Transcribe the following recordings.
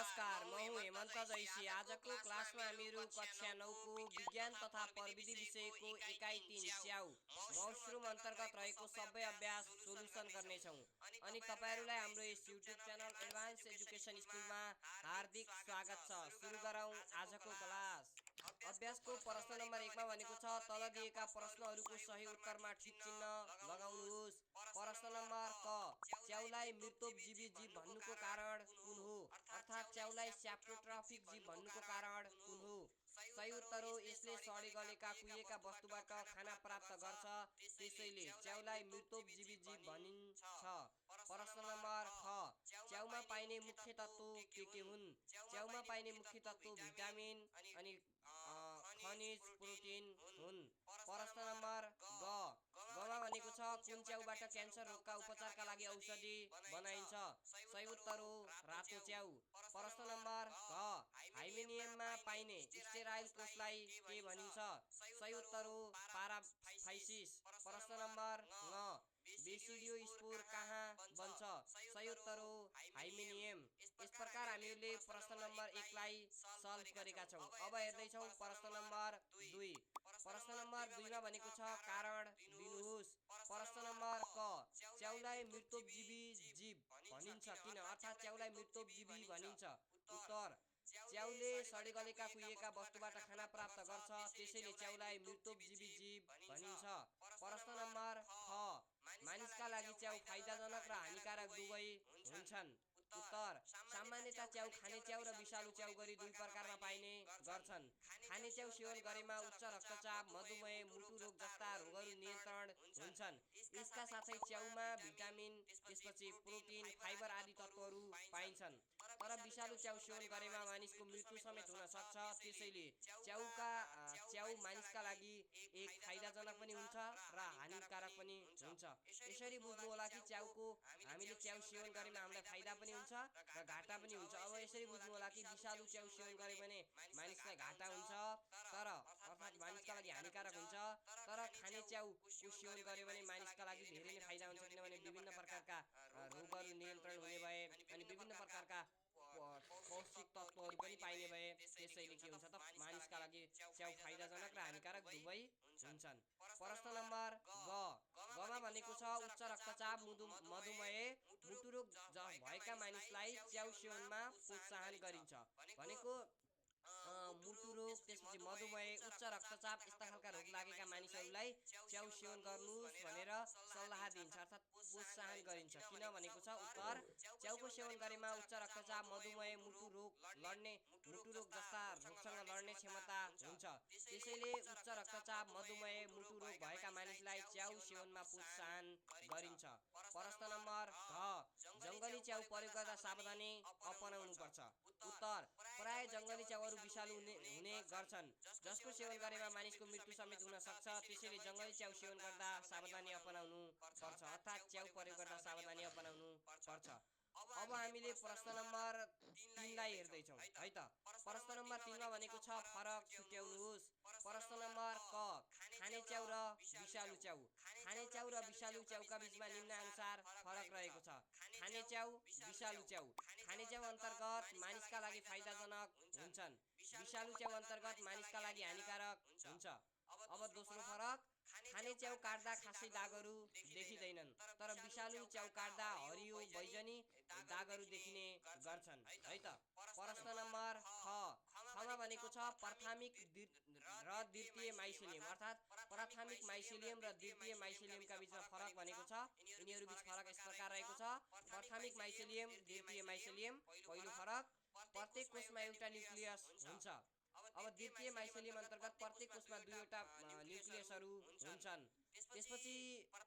नमस्कार, म हुँ हेमन्त जैसी। आजको क्लासमा हामीहरू कक्षा 9 को विज्ञान तथा प्रविधि विषयको एकाइ 3 च्याउ मौसरुम अन्तर्गत रहेको सबै अभ्यास सोलुसन गर्नेछौँ। अनि तपाईहरूलाई हाम्रो यस युट्युब च्यानल एडभान्स एजुकेसन स्कुलमा हार्दिक स्वागत छ। सुरु गरौँ आजको क्लास। अभ्यासको प्रश्न नम्बर 1 मा भनेको छ तल दिएका प्रश्नहरूको सही उत्तरमा ठिक चिन्ह लगाउनुहोस्। प्रश्न नम्बर क, च्याउलाई मृतोपजीवी जीव भन्नुको कारण कुन हो? अर्थात् च्याउलाई स्याप्रोट्रफिक जीव भन्नुको कारण कुन हो? सही उत्तर हो यसले सडी गलेका कुहिएका वस्तुबाट खाना प्राप्त गर्छ, त्यसैले च्याउलाई मृतोपजीवी जीव भनिन्छ। प्रश्न नम्बर ख, च्याउमा पाइने मुख्य तत्व के हुन्? च्याउमा पाइने मुख्य तत्व भिटामिन अनि खनिज प्रोटिन हुन्। प्रश्न नम्बर ग, गमा भनेको छ कुन च्याउबाट क्यान्सर रोगका उपचारका लागि औषधि बनाइन्छ? सही उत्तर हो रातो च्याउ। प्रश्न नम्बर घ, हाइमेनियममा पाइने स्टेराइल कोषलाई के भनिन्छ? सही उत्तर हो पाराफाइसिस। प्रश्न नम्बर ङ, बेसिडियोस्पोर कहाँ बन्छ? सही उत्तर हो हाइमेनियम। यस प्रकार हामीहरूले प्रश्न नम्बर 1 लाई सल्भ गरेका छौँ। अब हेर्दैछौँ प्रश्न नम्बर 2। प्रश्न नम्बर 2 मा भनेको छ कारण दिनुहोस्। प्रश्न नम्बर क, च्याउलाई मृतोपजीवी जीव भनिन्छ किन? अर्थात् च्याउलाई मृतोपजीवी भनिन्छ। उत्तर, च्याउले सडिगलेका कुहिएका वस्तुबाट खाना प्राप्त गर्छ, त्यसैले च्याउलाई मृतोपजीवी जीव भनिन्छ। प्रश्न नम्बर ख, मानिसका लागि च्याउ फाइदाजनक र हानिकारक दुवै हुन्छन्। उत्तर, सामान्यतः च्याउ खाने च्याउ र विषालु च्याउ गरी दुई प्रकारमा पाइने गर्छन्। खाने च्याउ सेवन गरेमा उच्च रक्तचाप, मधुमेह, मुटु रोग जस्ता रोगहरू नियन्त्रण हुन्छन्। यसका साथै च्याउमा भिटामिन, त्यसपछि प्रोटिन, फाइबर आदि तत्त्वहरू पाइन्छन्। तर विषालु च्याउ सेवन गरेमा मानिसको मृत्यु समेत हुन सक्छ, त्यसैले च्याउ मानिसका लागि एक फाइदाजनक पनि हुन्छ र हानिकारक पनि हुन्छ। यसरी बुझ्नु होला कि हामीले च्याउ सेवन गरेमा हामीलाई फाइदा पनि हुन्छ र घाटा पनि हुन्छ। अब यसरी बुझ्नु होला कि विषालु च्याउ सेवन गरे भने मानिसलाई घाटा हुन्छ, तर अर्थात् मानिसका लागि हानिकारक हुन्छ। तर खाने च्याउ सेवन गर्यो भने मानिसका लागि धेरै नै फाइदा हुन्छ, किनभने विभिन्न प्रकारका रोगहरू नियन्त्रण हुने भए अनि विभिन्न प्रकारका पौष्टिक तत्त्वहरू पनि पाइने भए, त्यसैले के हुन्छ त मानिसका लागि च्याउ फाइदाजनक र हानिकारक दुवै हुन्छन्। प्रश्न नम्बर ग, गमा भनेको छ उच्च रक्तचाप, मधुमेह, मुटु रोग भएका मानिसलाई च्याउ सेवनमा प्रोत्साहन गरिन्छ। भनेको मुटु रोग, त्यसपछि मधुमेह, उच्च रक्तचाप यस्ता खालका रोग लागेका मानिसहरूलाई च्याउ सेवन गर्नुहोस् भनेर सल्लाह दिइन्छ, अर्थात् प्रोत्साहन गरिन्छ। किन भनेको छ उत्तर, च्याउको सेवन गरेमा उच्च रक्तचाप, मधुमेह, मुटु रोग जस्ता रोगसँग लड्ने क्षमता हुन्छ, त्यसैले उच्च रक्तचाप, मधुमेह, मुटु रोग भएका मानिसलाई च्याउ सेवनमा प्रोत्साहन गरिन्छ। प्रश्न नम्बर घ, जङ्गली च्याउ प्रयोग गर्दा सावधानी अपनाउनु पर्छ। उत्तर, प्राय जङ्गली च्याउहरू विषालु हुने गर्छन्, जसको सेवन गरेमा मानिसको मृत्यु समेत हुन सक्छ, त्यसैले जङ्गली च्याउ सेवन गर्दा सावधानी अपनाउनु पर्छ, अर्थात् च्याउ प्रयोग गर्दा सावधानी अपनाउनु पर्छ। अब हामीले प्रश्न नम्बर 3 लाई हेर्दैछौँ है त। प्रश्न नम्बर 3 मा भनेको छ फरक छुट्याउनुहोस्। प्रश्न नम्बर क, खाने च्याउ र विषालु च्याउ। खाने च्याउ र विषालु च्याउका बीचमा निम्नानुसार फरक रहेको छ। खाने च्याउ, विषालु च्याउ। खाने च्याउ अन्तर्गत मानिसका लागि फाइदाजनक हुन्छन्, विषालु च्याउ अन्तर्गत मानिसका लागि हानिकारक हुन्छ। अब दोस्रो फरक, खाने च्याउ काट्दा खासै दागहरू देखिँदैनन्, तर विषालु च्याउ काट्दा हरियो बैजनी दागहरू देखिने गर्छन् है त। प्रश्न नम्बर ख, खमा भनेको छ प्राथमिक र द्वितीय माइसेलियम, अर्थात् प्राथमिक माइसेलियम र द्वितीय माइसेलियमका बीचमा फरक भनेको छ। यिनीहरू बीच फरक यस प्रकार रहेको छ, प्राथमिक माइसेलियम, द्वितीय माइसेलियम। पहिलो फरक, प्रत्येक कोषमा एउटा न्युक्लियस हुन्छ। अब द्वितीय माइसेलियम अन्तर्गत प्रत्येक कोषमा दुईवटा न्युक्लियसहरू हुन्छन्। त्यसपछि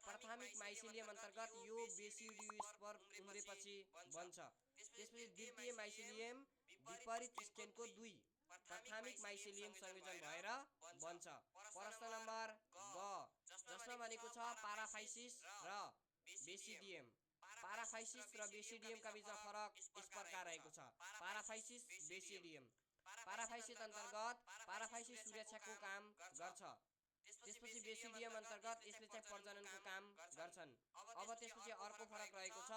प्राथमिक माइसेलियम अन्तर्गत यो बेसिडियोस्पर उम्रेपछि बन्छ। त्यसपछि द्वितीय माइसेलियम विपरीत स्टेनको दुई प्राथमिक माइसेलियम संयोजन भएर बन्छ। प्रश्न नम्बर ग, जसमा भनेको छ पाराफाइसिस र बेसिडियम। पाराफाइसिस र बेसिडियमका बीचमा फरक यस प्रकार रहेको छ। पाराफाइसिस, बेसिडियम। पाराफाइसिस अन्तर्गत पाराफाइसिस सुरक्षाको काम गर्छ, त्यसपछि बेसिडियम अन्तर्गत यसले चाहिँ प्रजननको काम गर्छन्। अब त्यसपछि अर्को फरक रहेको छ,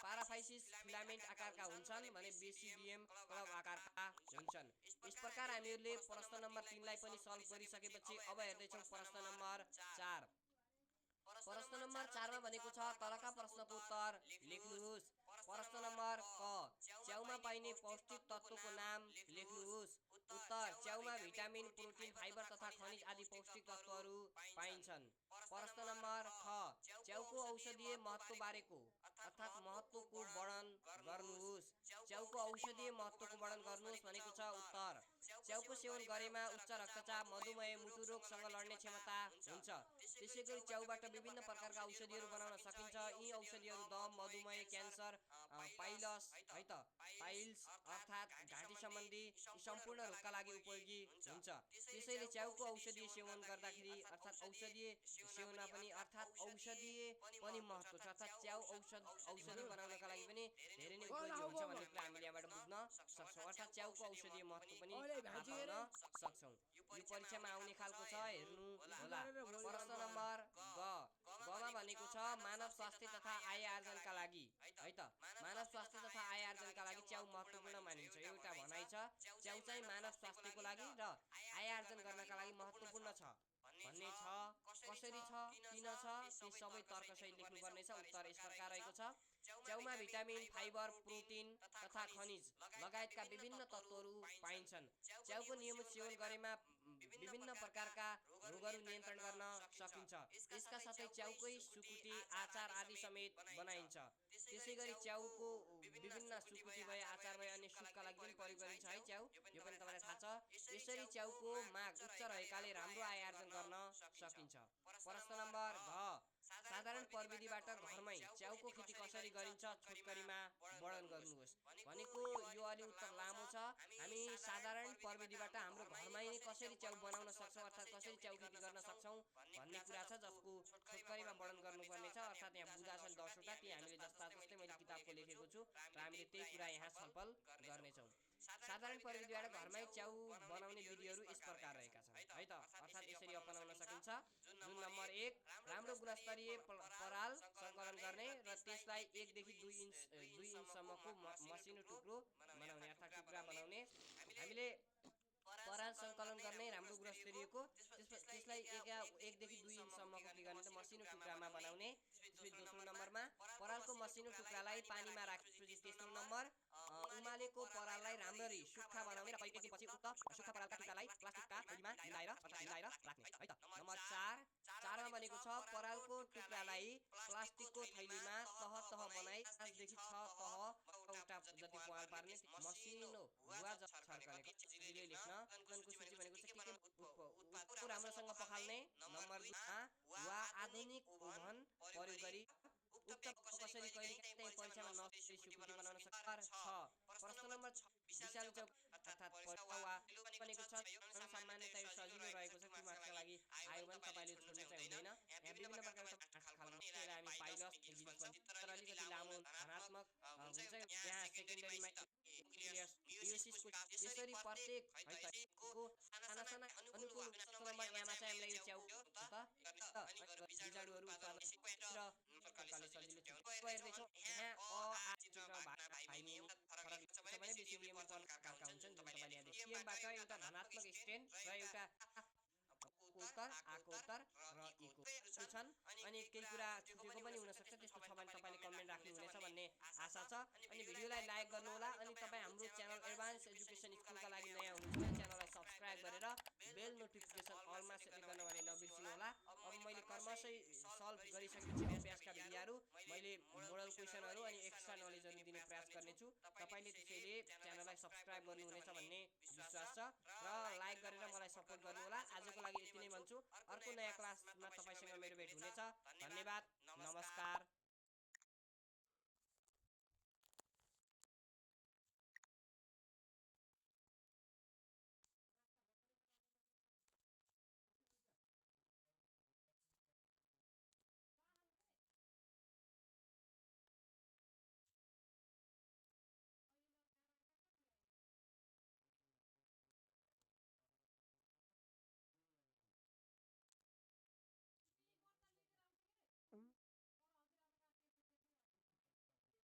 पाराफाइसिस फिलामेन्ट आकारका हुन्छन् भने बेसिडियम क्लब आकारका हुन्छन्। यस प्रकार हामीहरूले प्रश्न नम्बर 3 लाई पनि सल्भ गरिसकेपछि अब हेर्दैछौँ प्रश्न नम्बर 4। प्रश्न नम्बर 4 मा भनेको छ तलका प्रश्नको उत्तर लेख्नुहोस्। प्रश्न नम्बर क, च्याउमा पाइने पौष्टिक तत्त्वको नाम लेख्नुहोस्। उत्तर, च्याउमा भिटामिन, प्रोटिन, फाइबर तथा खनिज आदि पौष्टिक तत्त्वहरू पाइन्छन्। प्रश्न नम्बर ख, च्याउको औषधीय महत्त्व बारेको अर्थात् महत्त्वको वर्णन गर्नुहोस्। च्याउको औषधीय महत्त्वको वर्णन गर्नुहोस् भनेको छ। उत्तर, च्याउको सेवन गरेमा उच्च रक्तचाप, मधुमेह, मुटु रोगसँग लड्ने क्षमता हुन्छ। त्यसैगरी च्याउबाट विभिन्न प्रकारका औषधिहरू बनाउन सकिन्छ। यी औषधिहरू दम, मधुमेह, क्यान्सर, पाइल्स है त पाइल्स अर्थात् घाँटी सम्बन्धी सम्पूर्ण रोगका लागि उपयोगी हुन्छ। त्यसैले च्याउको औषधीय सेवन गर्दाखेरि अर्थात् औषधीय सेवनमा पनि अर्थात् औषधीय पनि महत्त्व छ। अर्थात् च्याउ औषधि बनाउनका लागि पनि धेरै नै उपयोगी हुन्छ भन्ने कुरा हामीले यहाँबाट बुझ्न सक्छौँ। अर्थात् च्याउको औषधीय महत्त्व पनि थाहा पाउन सक्छौँ। यो परीक्षामा आउने खालको छ, हेर्नु होला। प्रश्न नम्बर ग, गमा भनेको छ मानव स्वास्थ्य तथा आय आर्जनका लागि है त मानव स्वास्थ्य तथा आय आर्जनका लागि च्याउ महत्त्वपूर्ण मानिन्छ। एउटा भनाइ छ, च्याउ चाहिँ मानव स्वास्थ्यको लागि र आय आर्जन गर्नका लागि महत्त्वपूर्ण छ भन्ने छ। कसरी छ, किन छ, ती सबै तर्कसहित लेख्नुपर्ने छ। उत्तर यस प्रकार रहेको छ, च्याउमा भिटामिन, फाइबर, प्रोटिन तथा खनिज लगायतका विभिन्न तत्त्वहरू पाइन्छन्। च्याउको नियमित सेवन गरेमा विभिन्न प्रकारका रोगहरू नियन्त्रण गर्न सकिन्छ। यसका साथै च्याउकै सुकुटी, अचार आदि समेत बनाइन्छ। त्यसैगरी च्याउको विभिन्न सुकुटी भए, अचार भए, अन्य सुपका लागि पनि प्रयोग गरिन्छ है च्याउ, यो पनि तपाईँलाई थाहा छ। यसरी च्याउको माग उच्च रहेकाले राम्रो आय आर्जन गर्न सकिन्छ। प्रश्न नम्बर घ, साधारण प्रविधिबाट घरमै च्याउको खेती कसरी गरिन्छ छोटकरीमा वर्णन गर्नुहोस् भनेको यो अलि उत्तर लामो छ। हामी साधारण प्रविधिबाट हाम्रो घरमै नै कसरी च्याउ बनाउन सक्छौँ अर्थात् कसरी च्याउ खेती गर्न सक्छौँ भन्ने कुरा छ, जसको छोटकरीमा वर्णन गर्नुपर्ने छ। अर्थात् यहाँ बुँदा छन् 10 वटा, ती हामीले जस्ता जस्तै मैले किताबको लेखेको छु र हामीले त्यही कुरा यहाँ छलफल गर्नेछौँ। साधारण प्रविधिबाट घरमै च्याउ बनाउने विधिहरू यस प्रकार रहेका छन् है त अर्थात् यसरी अपनाउन सकिन्छ। जुन नम्बर 1, राम्रो गुणस्तरीय पराल सङ्कलन गर्ने र त्यसलाई 1 देखि 2 इन्चसम्मको मसिनो टुक्रो बनाउने अर्थात् टुक्रा बनाउने। हामीले पराल सङ्कलन गर्ने राम्रो गुणस्तरीयको, त्यसलाई 1 देखि 2 इन्चसम्मको के गर्ने त मसिनो टुक्रामा बनाउने। त्यसपछि दोस्रो नम्बरमा परालको मसिनो टुक्रालाई पानीमा राखेपछि तेस्रो नम्बर उमालेको पराललाई राम्ररी सुक्खा बनाउने र एक दिनपछि उक्त सुक्खा परालका टुक्रालाई प्लास्टिकका थैलीमा मिलाएर राख्ने है त। नम्बर 4 मा भनेको छ परालको टुक्रालाई प्लास्टिकको थैलीमा तह तह बनाई 5 देखि 6 तह एउटा जति पराल पार्ने मसिनो भुवा छर्कने कसरी लेख्न। को सूची भनेको छ के उत्तर राम्रोसँग पखाल्ने। नम्बर 2 वा आधुनिक ओभन प्रयोग गरी उक्त कसरी कहिले काहीँ परीक्षामा नसरी सुकुटी बनाउन सकिन्छ। प्रश्न नम्बर 6, विशाल च्याउ अर्थात् वा भनेको छ सामान्यतया यो सजिलो रहेको छ, 2 मार्क्सका लागि आयो भने तपाईँले छोड्नु चाहिँ हुँदैन। यहाँ विभिन्न प्रकारका खालमा यसलाई हामी पाइलस तर अलिकति लामो धनात्मक हुन्छ। यहाँ सेकेन्डरीमा मियोसिसको यसरी प्रत्येक है त को साना साना अनुकूल नम्बर यहाँमा चाहिँ हामीलाई यो च्याउ त बिजाडुहरू उत्पादन र प्रकारले सजिलो हेर्दैछौँ। यहाँ अ आ चित्रमा भाइने फरक छ भने बेसी नियम प्रकारका हुन्छन् जुन तपाईँले यहाँ देखिएबाट एउटा धनात्मक स्ट्रेन र एउटा उत्तर आको उत्तर र इको छन्। अनि केही कुरा छुटेको पनि हुनसक्छ, त्यस्तो छ भने तपाईँले कमेन्ट राख्नुहुनेछ भन्ने आशा छ। अनि भिडियोलाई लाइक गर्नुहोला। अनि तपाईँ हाम्रो च्यानल एडभान्स एजुकेसन स्कुलका लागि नयाँ हुनुहुन्छ भने च्यानललाई सब्सक्राइब गरेर बेल नोटिफिकेसन अलमा सेट गर्न भने नबिर्सिनुहोला। अब मैले क्रमशः सल्भ गरिसकेपछि अभ्यासका भिडियोहरू मैले मोडल क्वेसनहरू अनि एक्स्ट्रा नलेजहरू दिने प्रयास गर्नेछु। तपाईँले त्यसैले च्यानललाई सब्सक्राइब गर्नुहुनेछ भन्ने विश्वास छ र लाइक गरेर मलाई सपोर्ट गर्नुहोला। आजको लागि यति नै भन्छु। अर्को नयाँ क्लासमा तपाईँसँग मेरो भेट हुनेछ। धन्यवाद, नमस्कार।